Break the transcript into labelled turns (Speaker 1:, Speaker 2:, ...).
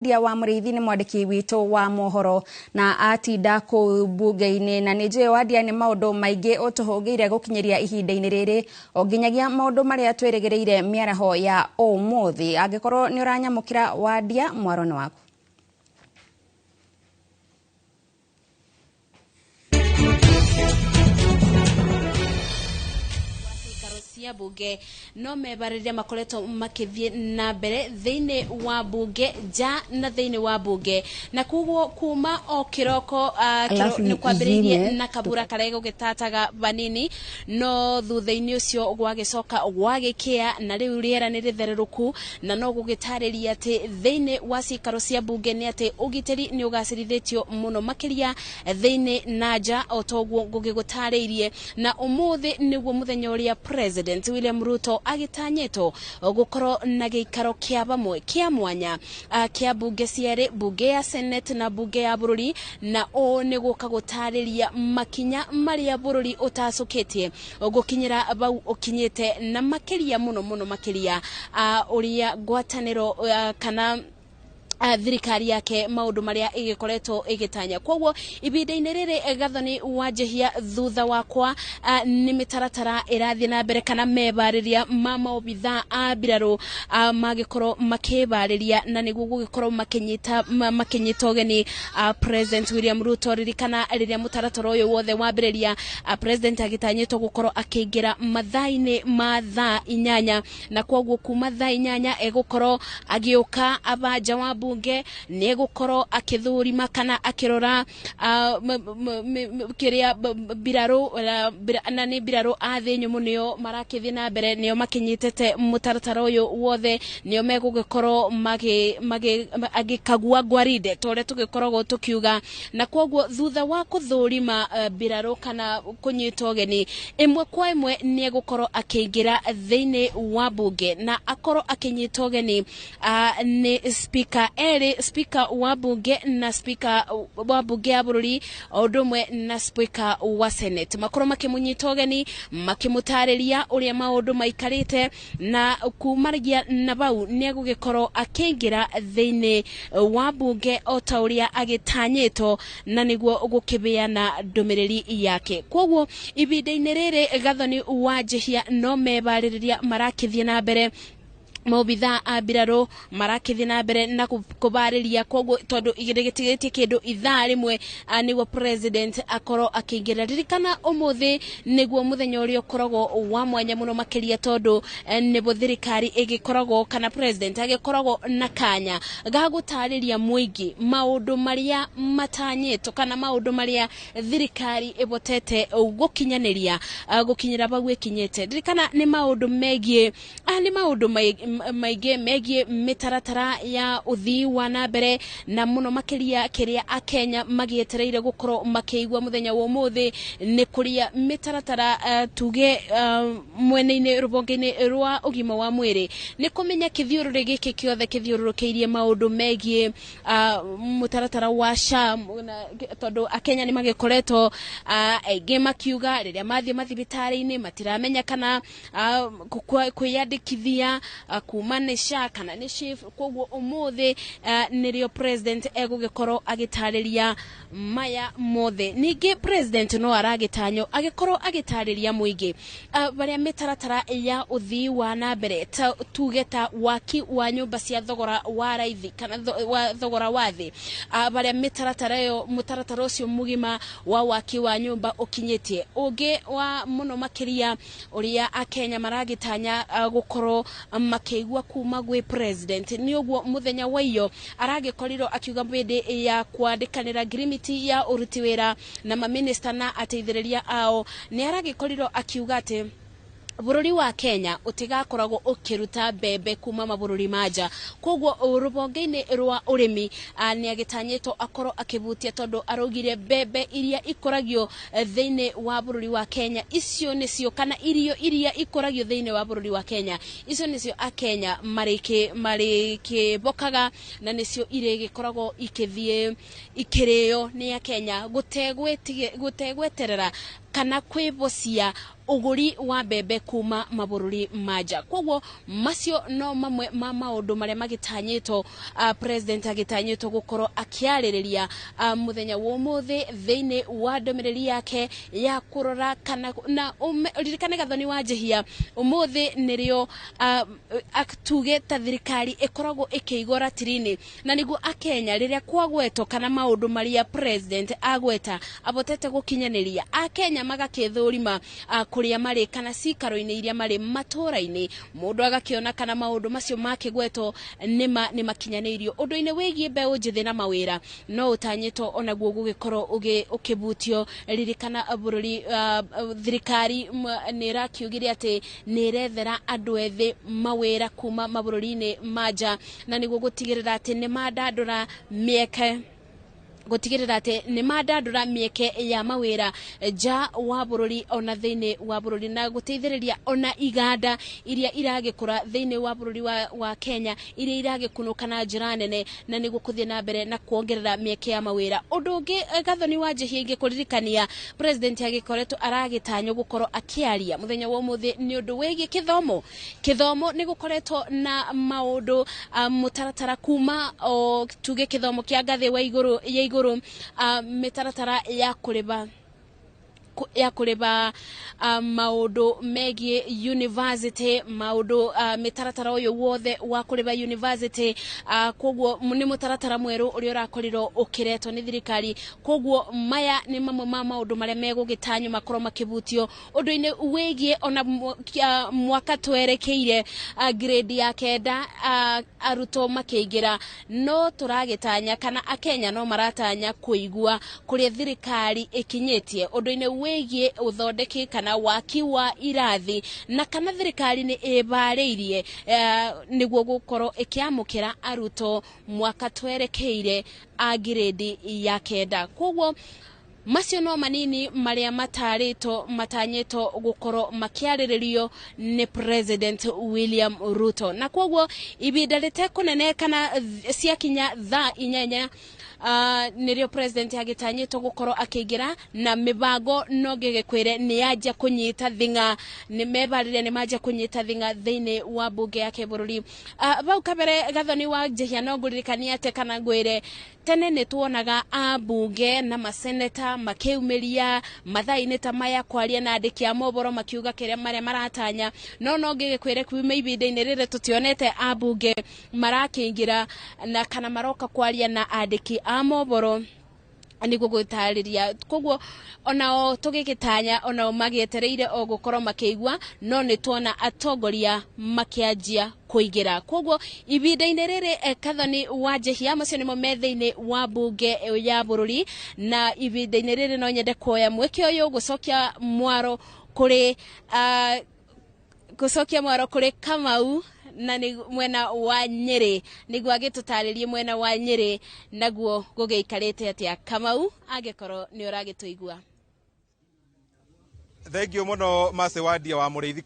Speaker 1: Wandia wa Mũrĩithi nĩ mwandĩki witũ wa mohoro na atinda kũu mbunge-inĩ, na nĩ njũĩ Wandia nĩ maũndũ maingĩ ũtũhũngĩire gũkinyĩria ihinda-inĩ rĩrĩ o nginyagia maũndũ marĩa twĩrĩgĩrĩire mĩaraho ya ũmũthĩ. Angĩkorwo nĩ ũranyamũkĩra Wandia, mwaro nĩ waku.
Speaker 2: Cia bunge no mebarĩria makoretwo makĩthiĩ na mbere thĩinĩ wa bunge nja na thĩinĩ wa bunge, na koguo kuma o kĩroko
Speaker 1: Alafu
Speaker 2: nĩ kwambĩrĩirie
Speaker 1: izime
Speaker 2: na kabura karĩa gũgĩtataga vanini, no thutha-inĩ ũcio gwagĩcoka gwagĩkĩa na rĩu rĩera nĩ rĩthererũku, na no gũgĩtarĩria atĩ thĩinĩ wa cikaro cia bunge nĩ atĩ ũgitĩri nĩ ũgacĩrithĩtio mũno makĩria thĩinĩ na nja o toguo ngũgĩgũtarĩirie. Na ũmũthĩ nĩguo mũthenya ũrĩa President William Ruto agĩtanyĩtwo gũkorwo na gĩikaro kĩa bamwe kĩa mwanya kĩa bunge cierĩ, bunge ya Senate na bunge ya bũrũri, na ũũ nĩ gũka gũtarĩria makinya marĩa bũrũri ũtacũkĩtie gũkinyĩra bau ũkinyĩte, na makĩria mũno mũno makĩria ũrĩa ngwatanĩro kana thirikari yake maundu maria igikoretwo igitanya. Koguo ibinda-inĩ rĩrĩ Gathoni Wanjihia thutha wakwa nĩ mĩtaratara ĩrathiĩ na mbere kana mebarĩria ma maobitha a mbirarũ magĩkorwo makĩbarĩria na nĩguo gũgĩkorwo makĩnyita ũgeni President William Ruto. Ririkana rĩrĩa mũtaratara ũyũ wothe wambĩrĩria, President agĩtanyĩtwo gũkorwo akĩingĩra mathaa-inĩ ma thaa 8, na koguo kuma thaa 8 egũkorwo agĩũka abanja wa bunge, nĩ egũkorwo akĩthũrima kana akĩrora kĩrĩa mbirarũ na nĩ mbirarũ a thĩ nyũmũ nĩo marakĩthiĩ na mbere, nĩo makĩnyitĩte mũtaratara ũyũ wothe, nĩo megũgĩkorwo agĩkagua ngwarinde ta ũrĩa tũgĩkoragwo tũkiuga. Na koguo thutha wa kũthũrima mbirarũ kana kũnyita ũgeni ĩmwe kwa ĩmwe, nĩ egũkorwo akĩingĩra thĩinĩ wa bunge na akorwo akĩnyita ũgeni nĩ speaker erĩ, speaker wa bunge na speaker wa bunge ya bũrũri o ũndũ ũmwe na speaker wa Senate, makorwo makĩmũnyita ũgeni makĩmũtarĩria ũrĩa maũndũ maikarĩte, na kumaragia na bau nĩ egũgĩkorwo akĩingĩra thĩinĩ wa bunge o ta ũrĩa agĩtanyĩtwo na nĩguo gũkĩbeana ndũmĩrĩri yake. Koguo ibinda-inĩ rĩrĩ Gathoni Wanjihia no mebarĩrĩria marakĩthiĩ na mbere, maobitha a mbirarũ marakĩthiĩ na mbere na kũbarĩria, koguo tondũ gĩtigĩtie kĩndũ ithaa rĩmwe nĩguo President akorwo akĩingĩra. Ririkana ũmũthĩ nĩguo mũthenya ũrĩa ũkoragwo wa mwanya mũno makĩria, tondũ nĩguo thirikari ĩgĩkoragwo kana President agĩkoragwo na kanya ga gũtarĩria mũingĩ maũndũ marĩa matanyĩtwo kana maũndũ marĩa thirikari ĩbotete gũkinyanĩria gũkinyĩra bau ĩkinyĩte. Ririkana nĩ maũndũ megiĩ nĩ maũndũ maingĩ megiĩ mĩtaratara ya ũthii wa na mbere, na mũno makĩria kĩrĩa Akenya magĩetereire gũkorwo makĩigua mũthenya wa ũmũthĩ nĩ kũrĩa mĩtaratara tuge mwena-inĩ rũhonge-inĩ rwa ũgima wa mwĩrĩ, nĩ kũmenya kĩthiũrũrĩ gĩkĩ kĩothe kĩthiũrũrũkĩirie maũndũ megiĩ mũtaratara wa SHA, tondũ Akenya nĩ magĩkoretwo aingĩ makiuga rĩrĩa mathiĩ mathibitarĩ-inĩ matiramenya kana kwĩyandĩkithia kuma nĩ SHA kana nĩ SHIF. Koguo ũmũthĩ nĩrĩo President egũgĩkorwo agĩtarĩria maya mothe. Ningĩ President no aragĩtanywo agĩkorwo agĩtarĩria mũingĩ barĩa mĩtaratara ya ũthii wa na mbere ta tuge ta waki wa nyũmba cia thogora wa raithi kana wa thogora wa thĩ, barĩa mĩtaratara ĩyo mũtaratara ũcio mũgima wa waki wa nyũmba ũkinyĩtie. Ũngĩ wa mũno makĩria ũrĩa Akenya maragĩtanya gũkorwo makĩigua kuma gwĩ President nĩ ũguo mũthenya wa iyo aragĩkorirwo akiuga hĩndĩ ya kwandĩkanĩra ngirimiti ya ũruti wĩra na maminista na ateithĩrĩria ao, nĩ aragĩkorirwo akiuga atĩ bũrũri wa Kenya ũtigakoragwo ũkĩruta mbembe kuma mabũrũri ma nja. Koguo rũhonge-inĩ rwa ũrĩmi nĩ agĩtanyĩtwo akorwo akĩbutia, tondũ araugire mbembe iria ikũragio thĩinĩ wa bũrũri wa Kenya icio nĩcio, kana irio iria ikũragio thĩinĩ wa bũrũri wa Kenya icio nĩcio Akenya marĩkĩbokaga na nĩcio irĩgĩkoragwo ikĩthiĩ ikĩrĩo nĩ Akenya gũtegweterera kana kana kwĩbocia ũgũri wa mbembe kuma mabũrũri ma nja. Koguo macio no mamwe ma maũndũ marĩa magĩtanyĩtwo, president agĩtanyĩtwo gũkorwo akĩarĩrĩria mũthenya wa ũmũthĩ thĩinĩ wa ndũmĩrĩri yake ya kũrora kana na ririkane Gathoni wa Njihia, ũmũthĩ nĩrĩo tuge ta thirikari ĩkoragwo ĩkĩigwo ratiri-inĩ, na nĩguo akenya rĩrĩa kwagwetwo kana maũndũ marĩa president agweta abotete gũkinyanĩria, akenya magakĩthũrima kũrĩa marĩ kana cikaro-inĩ iria marĩ matũra-inĩ, mũndũ agakĩona kana maũndũ macio makĩgwetwo nĩma nĩ makinyanĩirio. Ũndũ-inĩ wĩgiĩ mbeũ njĩthĩ na mawĩra no ũtanyĩtwo onaguo gũgĩkorwo ũkĩbutio. Ririkana bũrũri, thirikari nĩ ĩrakiugire atĩ nĩ ĩrethera andũ ethĩ mawĩra kuma mabũrũri-inĩ ma nja, na nĩguo gũtigĩrĩra atĩ nĩ mandandũra mĩeke, gũtigĩrĩra atĩ nĩ mandandũra mĩeke ya mawĩra nja wa bũrũri ona thĩinĩ wa bũrũri, na gũteithĩrĩria ona iganda iria iragĩkũra thĩinĩ wa bũrũri wa Kenya, iria iragĩkunũka na njĩra nene, na nĩguo kũthiĩ na mbere na kuongerera mĩeke ya mawĩra. Ũndũ ũngĩ, Gathoni wa Njihia, ingĩkũririkania president agĩkoretwo aragĩtanywo gũkorwo akĩaria mũthenya wa ũmũthĩ nĩ ũndũ wĩgiĩ kĩthomo. Kĩthomo nĩ gũkoretwo na maũndũ, mũtaratara kuma o tuge kĩthomo kĩa ngathĩ wa igũrũ ya igũrũ, mĩtaratara ya kũrĩba maũndũ megiĩ university, maũndũ, mĩtaratara ũyũ wothe wa kũrĩba university. Koguo nĩ mũtaratara mwerũ ũrĩa ũrakorirwo ũkĩretwo nĩ thirikari. Koguo maya nĩ mamwe ma maũndũ marĩa megũgĩtanywo makorwo makĩbutio. Ũndũ-inĩ wĩgiĩ ona mwaka twerekeire, grade ya 9, arutwo makĩingĩra, no tũragĩtanya kana akenya no maratanya kũigua kũrĩa thirikari ĩkinyĩtie ũndũ-inĩ wĩgiĩ ũthondeki kana waki wa irathi, na kana thirikari nĩ ĩbarĩirie nĩguo gũkorwo ĩkĩamũkĩra arutwo mwaka twerekeire a grade ya 9. Koguo macio no manini marĩa matarĩtwo matanyĩtwo gũkorwo makĩarĩrĩrio nĩ President William Ruto. Na koguo ibinda rĩtekũnene kana ciakinya thaa 8, nĩrĩo president agĩtanyĩtwo gũkorwo akĩingĩra, na mĩbango no ngĩgĩkwĩre nĩ yanjia kũnyita thing'a, nĩ mebarĩria nĩ manjia kũnyita thing'a thĩinĩ wa mbunge ya kĩbũrũri. Bau kabere, Gathoni wa Njihia, no ngũririkanie atĩ kana ngwĩre tene nĩ tuonaga ambunge na maseneta makĩumĩria mathaa-inĩ ta maya kwaria na andĩki a mohoro makiuga kĩrĩa marĩa maratanya, no ngĩgĩkwĩre kuma ihinda-inĩ rĩrĩ tũtionete ambunge marakĩingĩra na kana maroka kwaria na andĩki a mohoro nĩguo gũtarĩria. Koguo onao tũgĩgĩtanya onao magĩetereire o gũkorwo makĩigua, no nĩ tuona atongoria makĩanjia kũingĩra. Koguo ihinda-inĩ rĩrĩ, Kathoni wa Njihia, macio nĩmo me thĩinĩ wa mbunge ya bũrũri, na ihinda-inĩ rĩrĩ no nyende kuoya mweke ũyũ gũcokia mwaro kũrĩ Kamau na nĩ mwena wa Nyĩrĩ, nĩguo agĩtũtarĩrie mwena wa Nyĩrĩ naguo gũgĩikarĩte atĩa. Kamau, angĩkorwo nĩ ũragĩtũigua.
Speaker 3: Thank you mũno, Mercy Wandia wa Mũrĩithi.